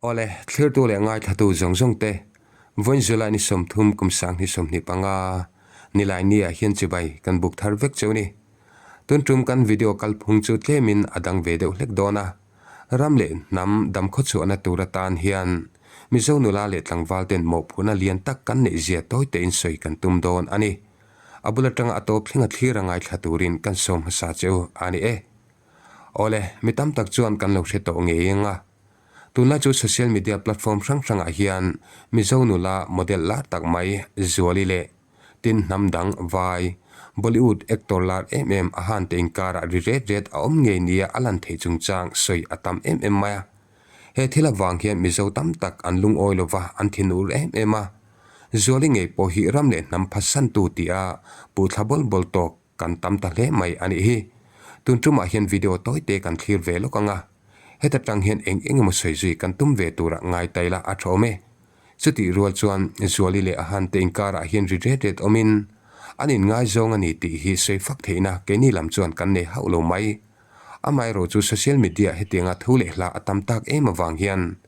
Awle, thlirtu leh ngaithlatu zawng zawng te, vawiin July ni 30 kum 2025, Nilai ni ah hian chibai kan buk thar vek cheu ni. Tun tum kan video kalphung chu tlemin a dang ve deuh hlek dawn a, ram leh hnam dam khawchhuahna tur atan hian Mizo nula leh tlangval ten mawhphurhna lian tak kan neih zia tawi tein sawi kan tum dawn a ni. A bul atanga a tawp thlenga thlir a ngaithla turin kan sawm hmasa cheu a ni e. Awle, mi tam tak chuan kan lo hre tawh ngei ang a. Tunlai chu social media platform hrang hrangah hian Mizo nula model lar tak mai Zuali leh tin hnam dang vai Bollywood actor lar em em a han te inkarah ri ret ret a awm ngei nia a lan theih chungchang sawi a tam em em mai a. He thil avang hian Mizo tam tak an lungawi lova an thinur em em a. Zuali ngei pawh hi ram leh hnam phatsantu tia puhthla bawl bawl tawk kan tam ta hle mai a nih hi. Tun tumah hian video tawi te kan thlir ve lawk ang a. Heta tang hian eng eng emaw sawi zui kan tum ve turah ngai ta ila a tha awm e. Chutih rual chuan Zuali leh Ahan te inkarah hian ri ret ret awmin an inngaizawng a ni tih hi sawi fak theihna keini lam chuan kan nei hauh lo mai. Amaherawh chu social media hetianga thu leh hla a tam tak em avang hian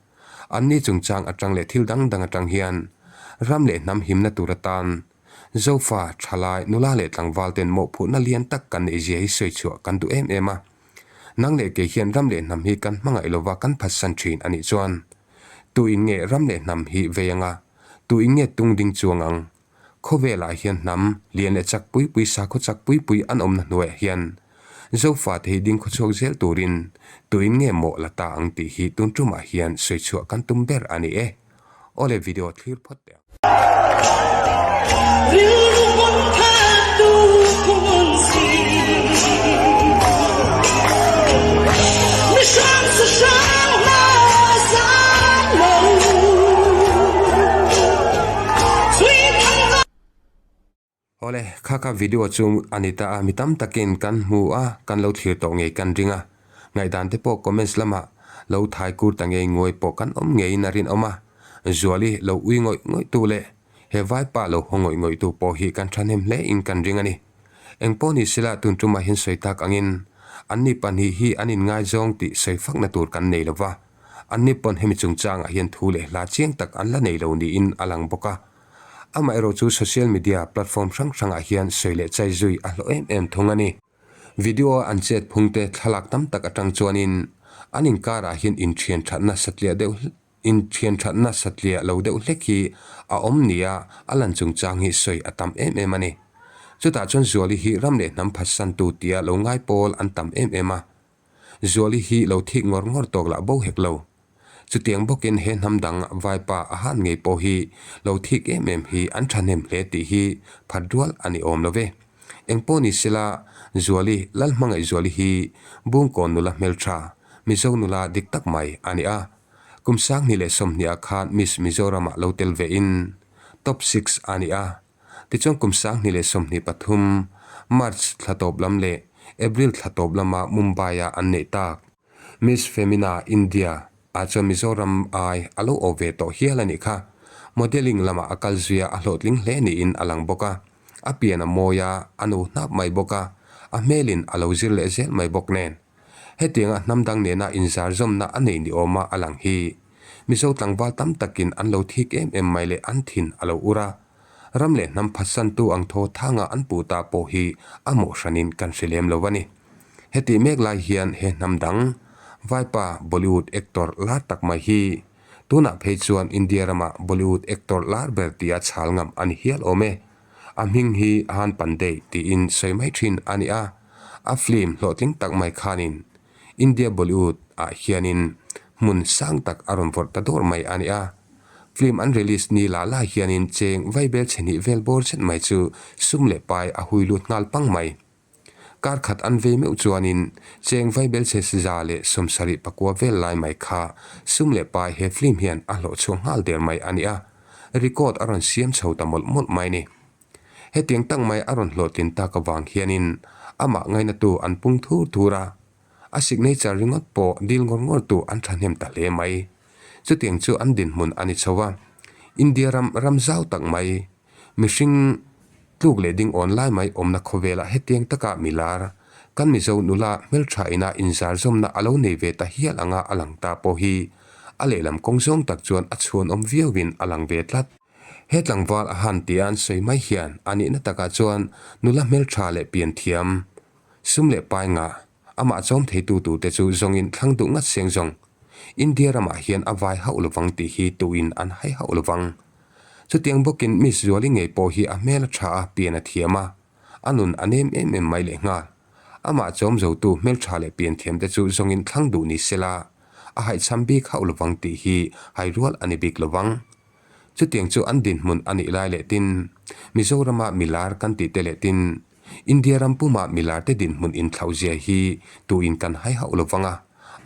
anni chungchang atang leh thil dang dang atang hian ram leh hnam himna tur atan Zofa, thalai, nula leh tlangval ten mawhphurhna lian tak kan neih zia hi sawi chhuah kan duh em em a. Nang leh kei hian ram leh hnam hi kan hmangaih lova kan phatsan thin a nih chuan tu in nge ram leh hnam hi vei anga, tu in nge tung ding chuang ang? Khawvelah hian hnam lian leh chak pui pui sakhaw chak pui pui an awmna hnuaiah hian Zofa te hi ding khawchhuak zel turin tu in nge mawh la ta ang tih hi tun tumah hian sawi chhuah kan tum ber a ni e. Awle video thlir phawt teh ang. Awle, kha kha video chu a ni ta a, mi tam takin kan hmu a, kan lo thlir tawh ngei kan ring a, ngaihdan te pawh comments lamah lo thai kur ta ngei nguai pawh kan awm ngeiin a rinawm a, Zuali lo ui ngawih ngawih tu leh he vaipa lo haw ngawih ngawih tu pawh hi kan thahnem hle in kan ring a ni. Engpawh ni sela tun tumah hian sawi tak angin anni pahnih hi an inngaizawng tih sawi fakna tur kan nei lo va, anni pawn hemi chungchangah hian thu leh hla chiang tak an la nei lo niin a lang bawk a. Amaherawh chu social media platform hrang hrangah hian sawi leh chai zui a hlawh em em thung a ni. Video a an chet phung te thlalak tam tak atang chuanin an inkarah hian inthian thatna satliah deuh inthian thatna satliah lo deuh hlek hi a awm nia a lan chungchang hi sawi a tam em em a ni. Chutah chuan Zuali hi ram leh hnam phatsantu tia lo ngai pawl an tam em em a. Zuali hi lo thik ngawr ngawr tawk lah bo hek lo. Chutiang bawkin he hnam dang vaipa a han ngei pawh hi lo thik em em hi an thahnem hle tih hi phat rual a ni awm lo ve. Engpawh ni sela Zuali, Lalhmangaih Zuali hi Bungkawn nula hmeltha, Mizo nula dik tak mai a ni a. Kum 2020 ah khan Miss Mizoramah lo tel ve in Top Six a ni a. Tichuan kum 2023 March thla tawp lam leh April thla tawp lama Mumbai-a an neih tak. Miss Femina India ah chuan Mizoram ai a lo awh ve tawh hial a nih kha. Modelling lamah a kal zuia a hlawhtling hle niin a lang bawk a. A pian a mawi a, a nu hnap mai bawk a, a hmelin a lo zir leh zel mai bawk nen. Hetianga hnam dang nena inzar zawmna a nei ni awma a lang hi Mizo tlangval tam takin an lo thik em em mai leh an thin a lo ur a. Ram leh hnam phatsantu ang thaw thanga an puh ta pawh hi a mawh hranin kan hre lem lo a ni. Hetih mek lai hian he hnam dang, Vaipa Bollywood actor lar tak mai hi tunah phei chuan India rama Bollywood actor lar ber tia chhal ngam a ni hial awm e. A hming hi Han Pandey tiin sawi mai thin a ni a, a film hlawhtling tak mai khanin India Bollywood ah hianin hmun sang tak a rawn vawrh ta dawr mai a ni a. Film an release ni lah lah hianin cheng vaibel chhe hnih vel bawr zet mai chu sum leh pai a hui lut nghal pang mai. Kar khat an vei meuh chuanin cheng vaibel chhe 179 vel lai mai kha sum leh pai he film hian a hlawh chhuak nghal der mai a ni a, record a rawn siam chho ta mawlh mawlh mai ni. Hetiang tak mai a rawn hlawhtlin tak avang hianin amah ngainatu an pung thur thur a, a signature ringawt pawh dil ngawr ngawr tu an thahnem ta hle mai. Chutiang chu an dinhmun a ni chho a, India ram ram zau tak mai, mihring tluk leh ding awn lai mai awmna khawvelah hetiang taka mi lar, kan Mizo nula hmeltha ina inzar zawmna a lo nei ve ta hial anga a lang ta pawh hi. A lehlam kawng zawng tak chuan a chhuanawm viauin a lang ve tlat. He tlangval a han tia an sawi mai hian a nihna takah chuan nula hmeltha leh pianthiam, sum leh pai ngah, amah chawm theitu turte chu zawngin thlang duh ngat seng zawng. India ramah hian a vai hauh lovang tih hi tuin an hai hauh lovang. Chutiang bawkin Miss Zuali ngei pawh hi a hmel a tha a, pian a thiam a, a nun a nem em em mai lehnghal. Amah chawm zotu hmeltha leh pianthiamte chu zawngin thlang duh ni sela, a haihchham bik hauh lovang tih hi hai rual a ni bik lovang. Chutiang chu an dinhmun a nih lai leh tin, Mizorama milar kan tih te leh tin, India ram puma milarte dinhmun inthlauh zia hi tuin kan hai hauh lovang a,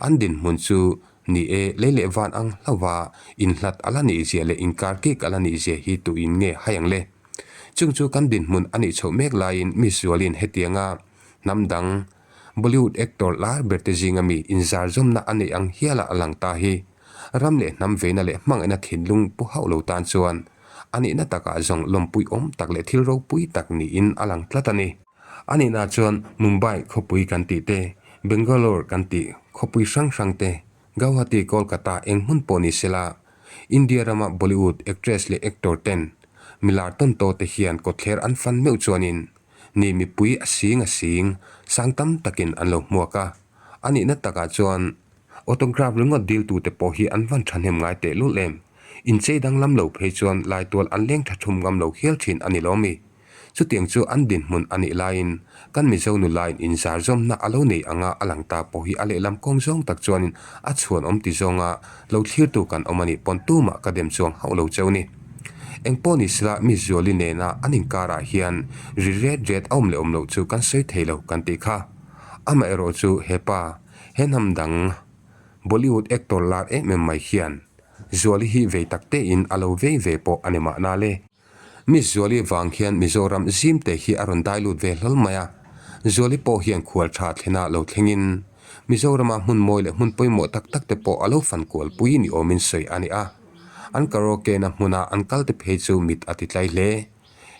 an dinhmun chu ni e lei leh van ang hlauha inhlat a la nih zia leh inkar kik a la nih zia hi tuin nge hai ang le? Chung chu kan dinhmun a nih chhoh mek laiin Miss Zualin hetianga hnam dang Bollywood actor lar berte zinga mi inzarzawmna a neih ang hiala a lang ta hi ram leh hnam veina leh hmangaihna thinlung pu hauh lo tan chuan a nihna takah zawng lawmpui awm tak leh thil ropui tak niin a lang tlat a ni. A nihna chuan Mumbai khawpui kan tih te, Bangalore kan tih khawpui hrang hrang te, Gauhati, Kolkata eng hmun pawh ni sela India rama Bollywood actress leh actor ten milar tawn taw te hian kawtthler an fan meuh chuanin ni mipui a sing a sing sang tam takin an lo hmuak a, a nihna takah chuan autograph ringawt diltute pawh hi an van thahnem ngai tehlul em? Inchei danglam lo phei chuan laitual an leng tha thum ngam lo hial thin a ni lo mi? Chutiang chu an dinhmun a nih laiin kan Mizo nulain inzarzawmna a lo nei anga a lang ta pawh hi a lehlam kawng zawng tak chuanin a chhuan awm ti zawnga lo thlirtu kan awm a nih pawn tumah ka dem chuang hauh lo cheu ni. Engpawh ni sela Miss Zuali nena an inkarah hian ri ret ret a awm leh awm loh chu kan sawi thei lo kan tih kha. Amaherawh chu hepa he hnam dang Bollywood actor lar em em mai hian Zuali hi vei tak tein a lo vei ve pawh a ni mahna le. Miss Zuali vang hian Mizoram zim te hi a rawn dai lut ve hlawl mai a, Zuali pawh hian khual tha thlena lo thlengin Mizorama hmun mawi leh hmun pawimawh tak tak te pawh a lo fan kual pui ni awmin sawi a ni a. An karaoke na hmuna an kal te phei chu mit a ti tlai hle.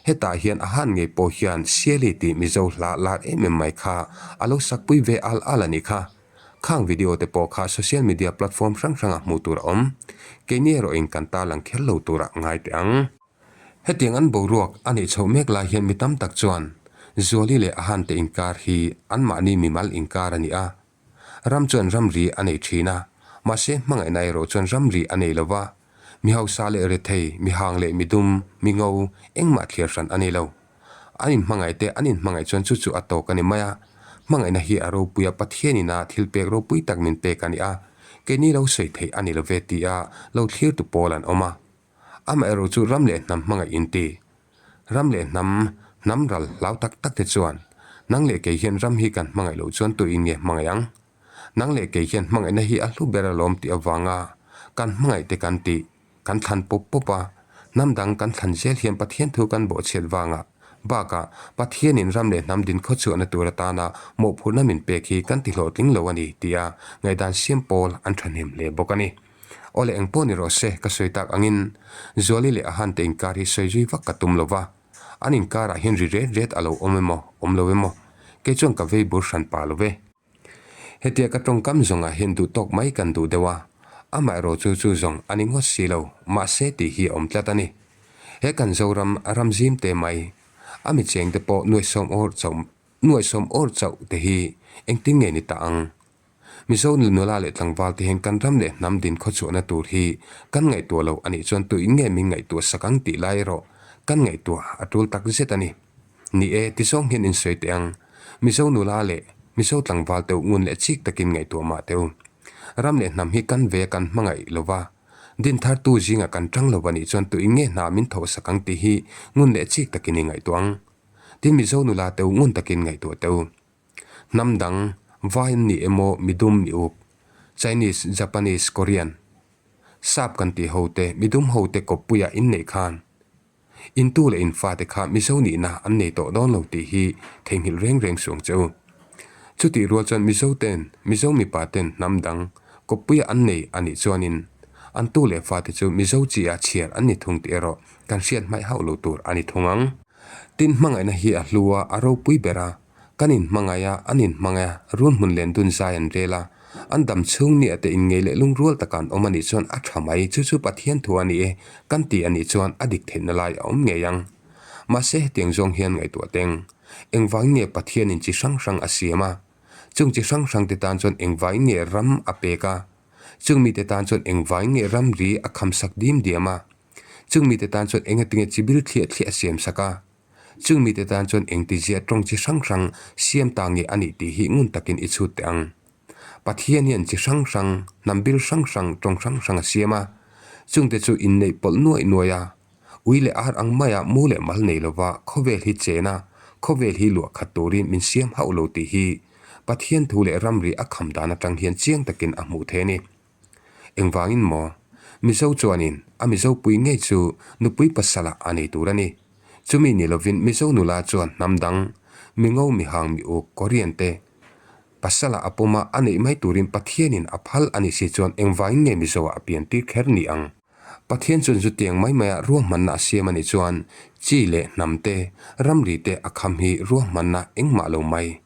Hetah hian a han ngei pawh hian Siali tih Mizo hla lar em em mai kha a lo sakpui ve al al a nih kha. Khang video te pawh kha social media platform hrang hrangah hmuh tur a awm. Keini erawhin kan tarlang kher lo turah ngai teh ang. Hetiang an boruak a neih chhoh mek lai hian mi tam tak chuan Zuali leh Ahante inkar hi anmahni mimal inkar a ni a. Ram chuan ramri a nei thin a, mahse hmangaihna erawh chuan ramri a nei lo va. Mi hausa leh rethei, mi hang leh mi dum, mi ngo, engmah thliar hran a nei lo. An inhmangaih te an inhmangaih chuan chu chu a tawk a ni mai a. Hmangaihna hi a ropui a, Pathianin a thil pek ropui tak min pek a ni a, keini lo sawi theih a ni lo ve tia lo thlirtu pawl an awm a. Amaherawh chu ram leh hnam hmangaih inti. Ram leh hnam, hnam ral hlau tak tak te chuan nang leh kei hian ram hi kan hmangaih loh chuan tuin nge hmangaih ang? Nang leh kei hian hmangaihna hi a hlu ber alawm tih avanga kan hmangaih te kan tih. Kan thlan pawp pawp a, hnam dang kan thlan zel hian Pathian thu kan bawhchhiat vangah bakah Pathianin ram leh hnam din khawchhuahna tur atana mawhphurhna min pek hi kan tihlawhtling lo a ni tia ngaihdan siam pawl an thahnem hle bawk a ni. Aw le engpawh ni rawh se ka sawi tak angin Zuali leh Ahante inkar hi sawi zui vak ka tum lo va, an inkarah hian ri ret ret a lo awm emaw awm lo emaw kei chuan ka vei bur hran pah lo ve. Hetia ka tawngkam zawngah hian duh tawk mai kan duh deuh a, amaherawh chu chu zawng a ni ngawt si lo, mahse tih hi a awm tlat a ni. He kan Zoram ram zim te mai, a mi cheng te pawh nuaihsawm awr chauh nuaihsawm awr chauh te hi engtin nge ni ta ang? Mizo nula leh tlangval te hian kan ram leh hnam din khawchhuahna tur hi kan ngaihtuah lo a nih chuan tuin nge min ngaihtuah sak ang tih lai erawh kan ngaihtuah a tul tak zet a ni. Ni e, ti zawng hian insawi teh ang. Mizo nula leh Mizo tlangval teuh ngun leh chik takin ngaihtuah mah teh u. Ram leh hnam hi kan ve a kan hmangaih lo va, din thartu zingah kan tang lo va nih chuan tuin nge hna min thawh sak ang tih hi ngun leh chik takin i ngaihtuah ang. Tin Mizo nula teuh ngun takin ngaihtuah teh u. Hnam dang, vai an ni emaw midum mi uk, Chinese, Japanese, Korean, Sap kan tih ho te, midum ho te kawppuiah inneih khan, Intu leh infate kha Mizo nihna an nei tawh dawn lo tih hi theihnghilh reng reng suang che u. Chutih rual chuan Mizo ten, Mizo mipa ten hnam dang kawppuia an nei a nih chuanin an tu leh fate chu Mizo chi a chhiar an ni thung tih erawh kan hriat hmaih hauh lo tur a ni thung ang. Tin hmangaihna hi a hlu a, a ropui ber a, kan inhmangaih a, an inhmangaih a, run hmun len dun zai an rel a. An dam chhung nia te inngei leh lungrual taka an awm a nih chuan a tha mai, chu chu Pathian thu a ni e, kan ti a nih chuan a dik theihna lai a awm ngei ang. Mahse hetiang zawng hian ngaihtuah teng. Engvangin nge Pathianin chi hrang hrang a siam a? Chung chi hrang hrangte tan chuan engvangin nge ram a pek a? Chung mite tan chuan engvangin nge ramri a khamsak dim diam a? Chung mite tan chuan engatinge chibil thliah thliah a siamsak a? Chung mite tan chuan engtizia tawng chi hrang hrang siam ta nge a nih tih hi ngun takin i chhut teh ang. Pathian hian chi hrang hrang, hnam bil hrang hrang, tawng hrang hrang a siam a. Chungte chu inneih pawlh nuaih nuaih a, ui leh ar ang maia mu leh mal nei lova khawvel hi chen a, khawvel hi luah khat turin min siam hauh lo tih hi Pathian thu leh ramri a kham dan atang hian chiang takin a hmuh thei a ni. Engvangin maw? Mizo chuanin a Mizo pui ngei chu nupui pasalah a nei tur a ni. Chumi ni lovin Mizo nula chuan hnam dang, Mingo mihang mi uk Korean te pasalah a pawm a, a neih mai turin Pathianin a phal a nih si chuan engvangin nge Mizoah a pian tir kher ni ang? Pathian chuan chutiang mai maia ruahmanna a siam a nih chuan chi leh hnam te, ramri te a kham hi ruahmanna engmah lo mai.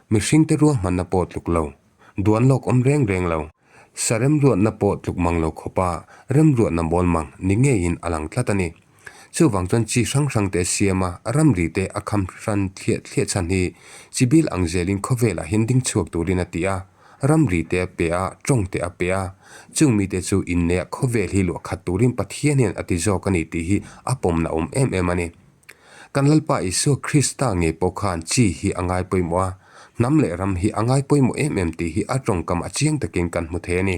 Mihringte ruahmanna pawh tluk lo, duan lawk awm reng reng lo. Sa remruatna pawh tluk mang lo khawpa remruatna mawl mang ni ngeiin a lang tlat a ni. Chuvang chuan chi hrang hrangte a siam a, ramri te a kham hran thliah thliah chhan hi chi bil ang zelin khawvelah hian ding chhuak turin a ti a, ramri te a pe a, tawng te a pe a. Chung mite chu inneia khawvel hi luah khat turin Pathian hian a ti zawk a ni tih hi a pawmna awm em em a ni. Kan Lalpa Isua Krista ngei pawh khan chi hi a ngai pawimawh a, hnam leh ram hi a ngai pawimawh em em tih hi a tawngkam a chiang takin kan hmu thei a ni.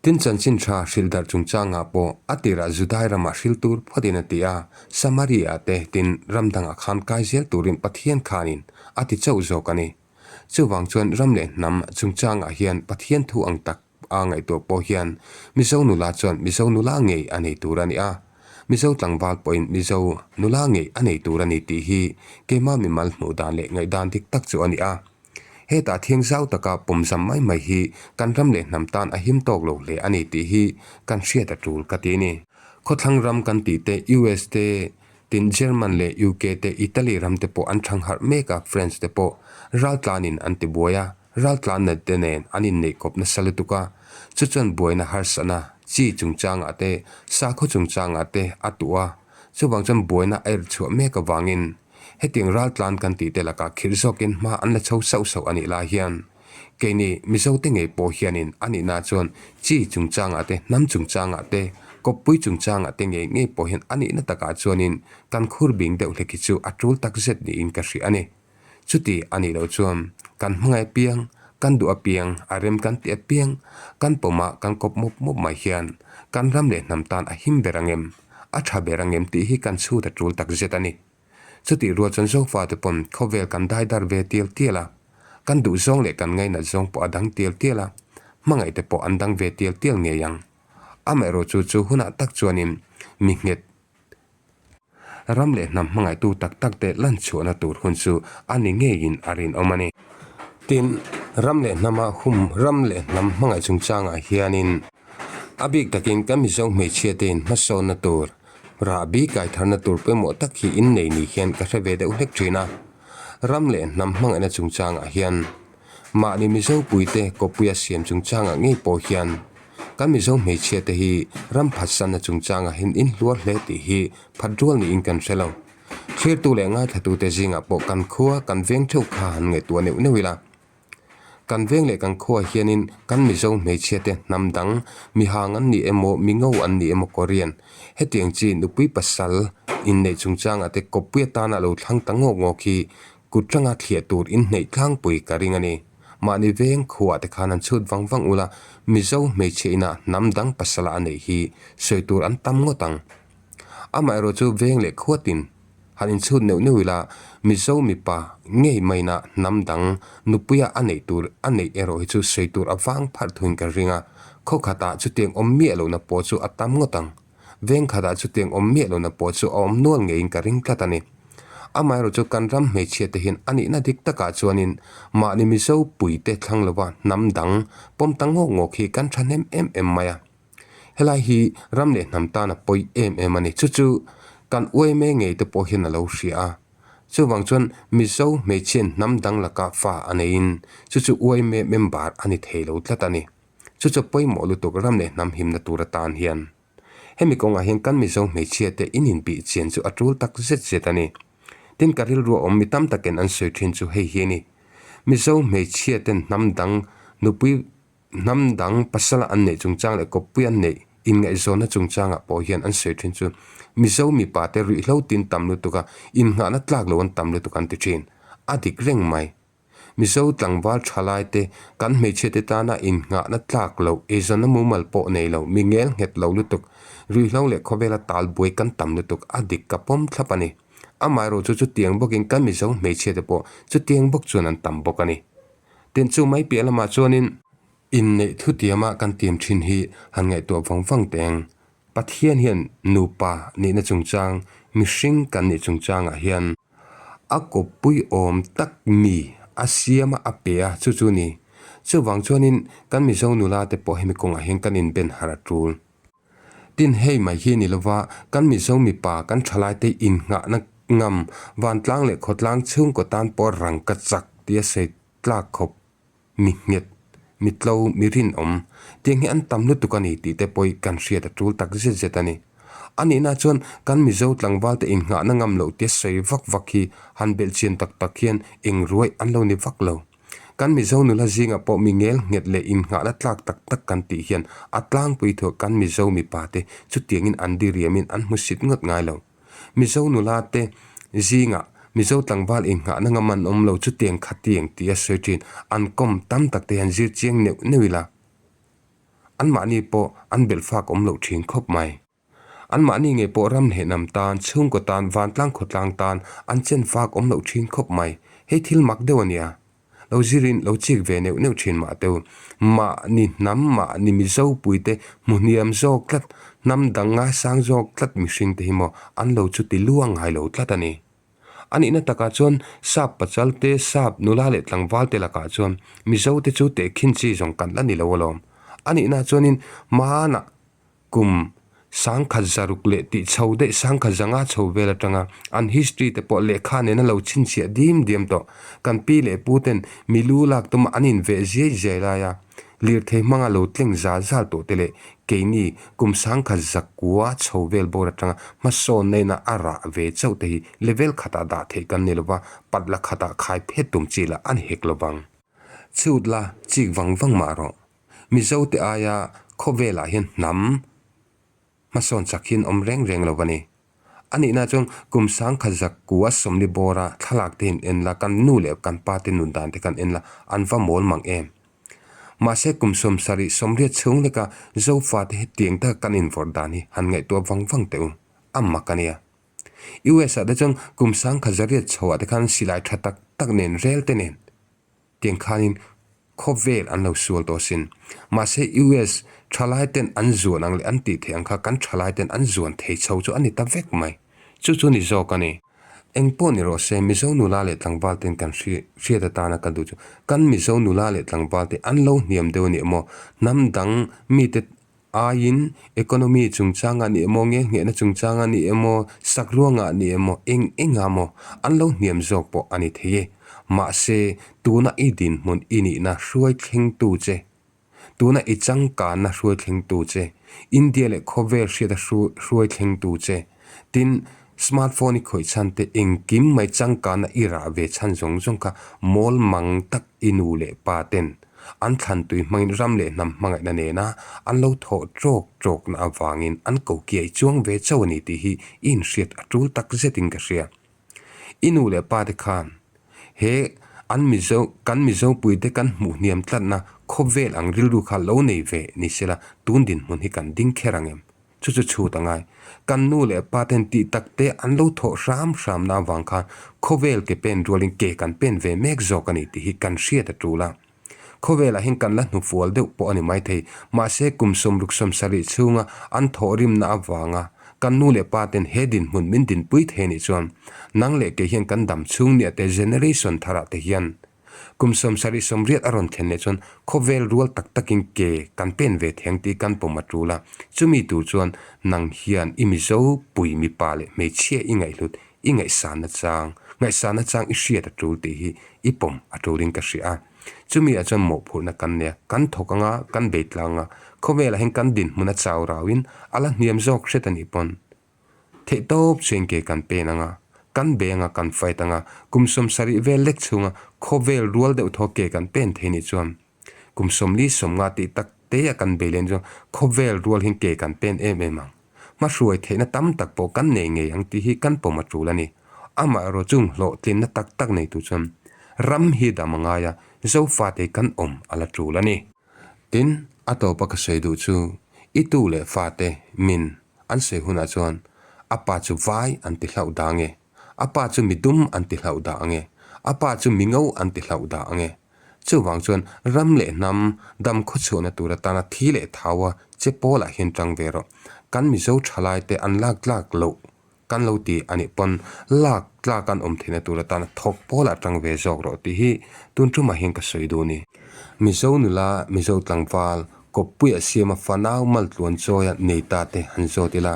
Tin chanchin tha hrilh darh chungchangah pawh a tirah Judai ramah hrilh tur phawtin a ti a, Samaria te tin ram dangah khan kai zel turin Pathian khanin a ti chauh zawk a ni. Chuvang chuan ram leh hnam chungchangah hian Pathian thu ang tak a ngaihtuah pawh hian Mizo nula chuan Mizo nula ngei a nei tur a ni a, Mizo tlangval pawhin Mizo nula ngei a nei tur a ni tih hi keimah mimal hmuh dan leh ngaihdan dik tak chu a ni a. Hetah thiang zau taka pawmzam mai mai hi kan ram leh hnam tan a him tawk lo hle a ni tih hi kan hriat a tul ka ti a ni. Khawthlang ram kan tih te, US te, tin German leh UK te, Italy ram te pawh an thangharh mek a, French te pawh raltlanin an tibuai a. Raltlanna te nen an inneih kawp nasa lutuk a, chu chuan buaina harsatna chi chungchangah te, sakhaw chungchangah te a tuh a, chuvang chuan buaina a irhchhuah mek avangin hetiang raltlan kan tih te lakah khirh zawkin hma an la chho sauh sauh a nih lai hian keini Mizote ngei pawh hianin a nihna chuan chi chungchangah te, hnam chungchangah te, kawppui chungchangah te ngei ngei pawh hian a nihna takah chuanin kan khur bing deuh hlek hi chu a tul takzet niin ka hria a ni. Chuti a nih loh chuan kan hmangaih apiang, kan duh apiang, a rem kan tih apiang, kan pawmah kan kawp mup mup mai hian kan ram leh hnam tan a him ber ang em, a tha ber ang em tih hi kan chhut a tul tak zet a ni. Chutih rual chuan Zofate pawn khawvel kan daidar ve tial tial a, kan duh zawng leh kan ngainat zawng pawh a dang tial tial a, hmangaihte pawh an dang ve tial tial ngei ang. Amaherawhchu chu hunah tak chuanin mi nghet, Ram leh hnam hmangaihtu tak tak te lan chhuahna tur hun chu a ni ngeiin a rinawm a ni. Tin, ram leh hnama hum ram leh hnam hmangaih chungchangah hianin a bik takin kan Mizo hmeichhia tein hmasawnna tur, rahbi kaitharna tur pawimawh tak hi innei ni hian ka hre ve deuh hlek thin a. Ram leh hnam hmangaihna chungchangah hian Mahni Mizo puite kawppuia siam chungchangah ngei pawh hian kan Mizo hmeichhia te hi ram phatsanna chungchangah hian in hluar hle tih hi phat rual niin kan hre lo. Thlirtu leh ngaithlatute zingah pawh kan khua kan veng theuh kha han ngaihtuah neuh neuh ila. Kan veng leh kan khuaah hianin kan Mizo hmeichhia te hnam dang, mihang an ni emaw, mingo an ni emaw Korean hetiang chi nupui pasal inneih chungchangah te kawppui atana lo thlang ta ngawk ngawk hi Kut tanga thliah tur inhneih tlangpui ka ring a ni. Mahni veng khuah te khan an chhut vang vang ula, Mizo hmeichhia inah hnam dang pasala a neih hi sawi tur an tam ngawt ang. Amaherawh chu veng leh khuatin han inchhut neuh neuh ila, Mizo mipa ngei maina hnam dang nupuia a neih tur a neih erawh hi chu sawi tur a vang pharh thuin ka ring a, khaw khatah chutiang awm miah lohna pawh chu a tam ngawt ang. Veng khatah chutiang awm miah lohna pawh chu a awm nual ngeiin ka ring tlat a ni. Amaherawh chu kan ram hmeichhia te hian a nihna dik takah chuanin mahni Mizo puite thlang lova hnam dang pawm ta ngawk ngawk hi kan thahnem em em mai a. Helai hi ram leh hnam tan a pawi em em a ni. Chu chu kan uaime ngei te pawh hian a lo hria a. Chuvang chuan Mizo hmeichhiain hnam dang laka fa a neiin chu chu yma member a ni thei lo tlat a ni. Chu chu pawimawh lutuk ram leh hnam himna tur atan hian. Hemi kawngah hian kan Mizo hmeichhia te in inbih chian chu a tul tak zet zet a ni. Tin ka rilru a awm mi tam takin an sawi thin chu hei hi a ni. Mizo hmeichhia ten hnam dang nupui hnam dang pasala an neih chungchang leh kawppui an neih inngaihzawnna chungchangah pawh hian an sawi thin chu Mizo mipa te ruihhlo tin tam lutuk a, innghahna tlak lo an tam lutuk an ti thin. A dik reng mai. Mizo tlangval thalai te, kan hmeichhia te tana innghahna tlak loh, eizawnna mumal pawh nei lo, mi ngel nghet lo lutuk, ruihhlo leh khawvela tal buai kan tam lutuk, a dik ka pawm thlap a ni. Amaherawh chu chutiang bawkin kan Mizo hmeichhia te pawh chutiang bawk chuan an tam bawk a ni. Tin chu mai piah lamah chuanin inneih thutiama kan tiam thin hi han ngaihtuah vang vang teng. Pathian hian nupa nihna chungchang, mihring kan nih chungchangah hian a kawppui awm tak mi a siam a, a pe a, chu chu ni. Chuvang chuanin kan Mizo nula te pawh hemi kawngah hian kan inben harh a tul. Tin, hei mai hi ni lova kan Mizo mipa kan thalaite innghahna ngam vantlang leh khawtlang chhungkaw tan pawh rangka chak tia sawi tlak khawp Mi nghet, mi tlo, mi rinawm, tiang hi an tam lutuk a ni tih te pawh hi kan hriat a tul tak zet zet a ni. A nihna chuan kan Mizo tlangvalte innghahna ngam loh tia sawi vak vak hi han belhchian tak tak hian eng ruai an lo ni vak lo. Kan Mizo nula zingah pawh mi ngel nghet leh innghahna tlak tak tak kan tih hian a tlangpui thuah kan Mizo mipate chutiangin an diriamin an hmusit ngawt ngai lo. Mizo nula te zingah Mizo tlangval inghahna ngam an awm lo chutiang khatiang tih a sawi thin. An kawm tam tak te hian zir chiang neuh neuh ila anmahni pawh an belh fak awm loh thin khawp mai. Anmahni ngei pawh ram hnehnam tan, chhungkaw tan, vantlang khawtlang tan an chen fak awm loh thin khawp mai. Hei thil mak deuh a nia. Lo zirin lo chik ve neuh neuh thin mah teu. Mahni hnam, mahni Mizo puite hmu hniam zawk tlat, hnam dang ngaisang zawk tlat mihring te hi maw an lo chu ti luang ngai lo tlat a ni. A nihna takah chuan sap pachal te, sap nula leh tlangval te lakah chuan Mizo te chu tehkhin chi zawng kan la ni lo alawm. A nihna chuanin hmanah Kum sangkhat zaruk leh tih chho daih sangkhat zanga chho vel atanga an history te pawh lehkha nena lo chhinchhiah dim diam tawh. Kan pi leh pu ten mi lu lak tuma an inveh ziai ziai laia lirthei hmanga lo tleng zal zal tawh te leh keini kum sangkhat zakua chho vel bawr atanga hmasawn naina a rah ve chauh te hi level khatah dah theih kan ni lova patla khatah khai phet tum chi lah a ni hek lovang. Chhut la chik vang vang mah rawh. Mizote aia khawvelah hian hnam hmasawn chak hian awm reng reng lo a ni. A nihna chuan kum sangkhat zakua sawmli bawra thlalak te in en la, kan nu leh kan pa te nun dan te kan en la, an va mawl mang em. Mahse kum sawmsarih sawmriat chhung leka Zofa te hetiang taka kan invawrh dan hi han ngaihtuah vang vang teh u, a mak a nia. US ah te chuan kum sangkhat zariat chhoah te khan silai tha tak tak nen rel te nen Tiang khanin khawvel an lo sual tawh asin. Mahse US thalai ten an zuan ang leh an tih theih ang kha kan thalai ten an zuan thei chho chu a ni ta vek mai. Chu chu ni zawk a ni. Eng pawh ni rawh se Mizo nula leh tlangval ten kan hriat atana ka duh chu kan Mizo nula leh tlangval te an lo hniam deuh a ni emaw hnam dang mite Aiin economy chungchangah ni emaw, ngelnghehna chungchangah ni emaw, sakruangah ni emaw, eng engah maw an lo hniam zawk pawh a ni thei e. Mahse, tuna i dinhmun i nihna hruai thlengtu che, tuna i changkanna hruai thlengtu che, India leh khawvel hriata hruai thlengtu che, tin, smartphone i khawih chhan te engkim mai changkanna i rah ve chhan zawng zawng kha mawl mang tak i nu leh pa ten An thlantui hmangin ram leh hnam hmangaihna nena an lo thawh tawk tawkna avangin an ko kiai chuang ve chauh a ni tih hi i inhriat a tul tak zetin ka hria. I nu leh pa te khan he an Mizo kan Mizo puite kan hmuh hniam tlatna khawvel ang rilru kha lo nei ve ni sela tun dinhmun hi kan ding kher ang em? Chu chu chhut a ngai. Kan nu leh pa ten tih tak te an lo thawh hram hramna avang khan khawvel ke pen rualin ke kan pen ve mek zawk a ni tih hi kan hriat a tul a. Khawvelah hian kan la hnufual deuh pawh a ni maithei. Mahse kum sawmruk sawmsarih chhunga an thawhrimna avanga kan nu leh pa ten he dinhmun min dinpui thei nih chuan nang leh kei hian kan dam chhung nia te generation tharah te hian Kum 70 sawmriat a rawn thlen leh chuan khawvel rual tak takin ke kan pen ve theng tih kan pawm a tul a, chumi tur chuan nang hian i Mizo pui mipa leh hmeichhia i ngaihhlut, i ngaihsanna chang, Ngaihsana chang i hriat a tul tih hi i pawm a tulin ka hria a. Chumi ah chuan mawhphurhna kan nei a, kan thawk anga, kan bei tlang a, khawvelah hian kan dinhmun a chau rauin a la hniam zawk hret a nih pawn theihtawp chuan ke kan pen anga, kan bei anga, kan fight anga, kum 70 vel lek chhunga khawvel rual deuh thaw ke kan pen thei nih chuan Kum 40 50 tih tak te a kan bei len chuan khawvel rual hian ke kan pen em em ang. Hmahruai theihna tam tak pawh kan nei ngei ang tih hi kan pawm a tul a ni. Amaherawh chung hlawhtlinna tak tak nei tur chuan ram hi dam a ngai a, Zofate kan awm a la tul a ni. Tin, a tawpa ka sawi duh chu i tu leh fate min an sawi hunah chuan a pa chu vai an ti hlauh dah ange, a pa chu midum an ti hlauh dah ange, a pa chu mingo an ti hlauh dah ange. Chuvang chuan ram leh hnam dam khawchhuahna tur atana thi leh thaua che pawlah hian tang ve rawh. Kan Mizo thalaite an lak tlak loh kan lo ti a nih pawn lak tlak an awm theihna tur atana thawk pawlah tang ve zawk rawh tih hi tun tumah hian ka sawi duh a ni. Mizo nula, Mizo tlangval, kawppuia siama fanau maltluan chawia nei ta te han zawt ila,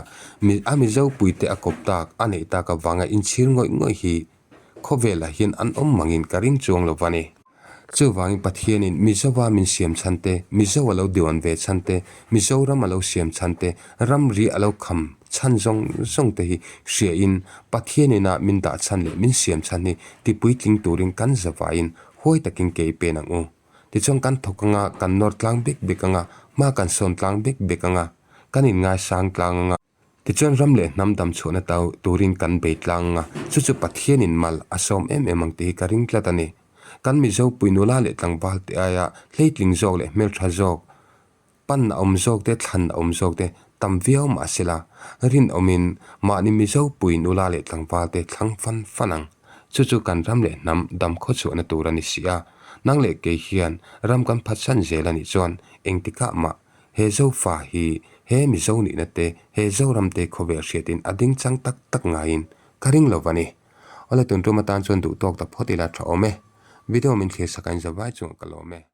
a Mizo puite a kawp tak a neih tak avanga inchhir ngawih ngawih hi Khawvelah hian an awm mangin ka ring chuang lo va ni. Chuvangin Pathianin Mizoa min siam chhan te, Mizo a lo diwan ve chhan te, Mizoram a lo siam chhan te, ramri a lo kham chhan zawng zawng te hi hriain Pathianina min dah chhan leh min siam chhan hi tipuitling turin kan zavaiin huai takin ke i pen ang u. Tichuan kan thawk anga, kan nawr tlang bek bek anga, hma kan sawn tlang bek bek anga, kan inngaisang tlang anga. Tichuan ram leh hnam dam chhuahna tau turin kan bei tlang a, chu chu Pathianin mal a sawm em em ang tih hi ka ring tlat a ni. Kan Mizo pui nula leh tlangval te aia hleitling zawk leh hmeltha zawk, pan a awm zawk te, thlan a awm zawk te tam viau mah sela, rinawmin mahni Mizo pui nula leh tlangval te thlang fan fan ang. Chu chu kan ram leh hnam dam khawchhuahna tur a ni si a, nang leh kei hian ram kan phatsan zel a nih chuan engtikah mah He Zofa hi he Mizo nihna te, he Zoram te khawvel hriatin a ding chang tak tak ngaiin ka ring lo va ni. Awle tun tum atan chuan duh tawk ta phawt ila tha awm e. Video min thlir sak a in zavai chuan ka lawm e.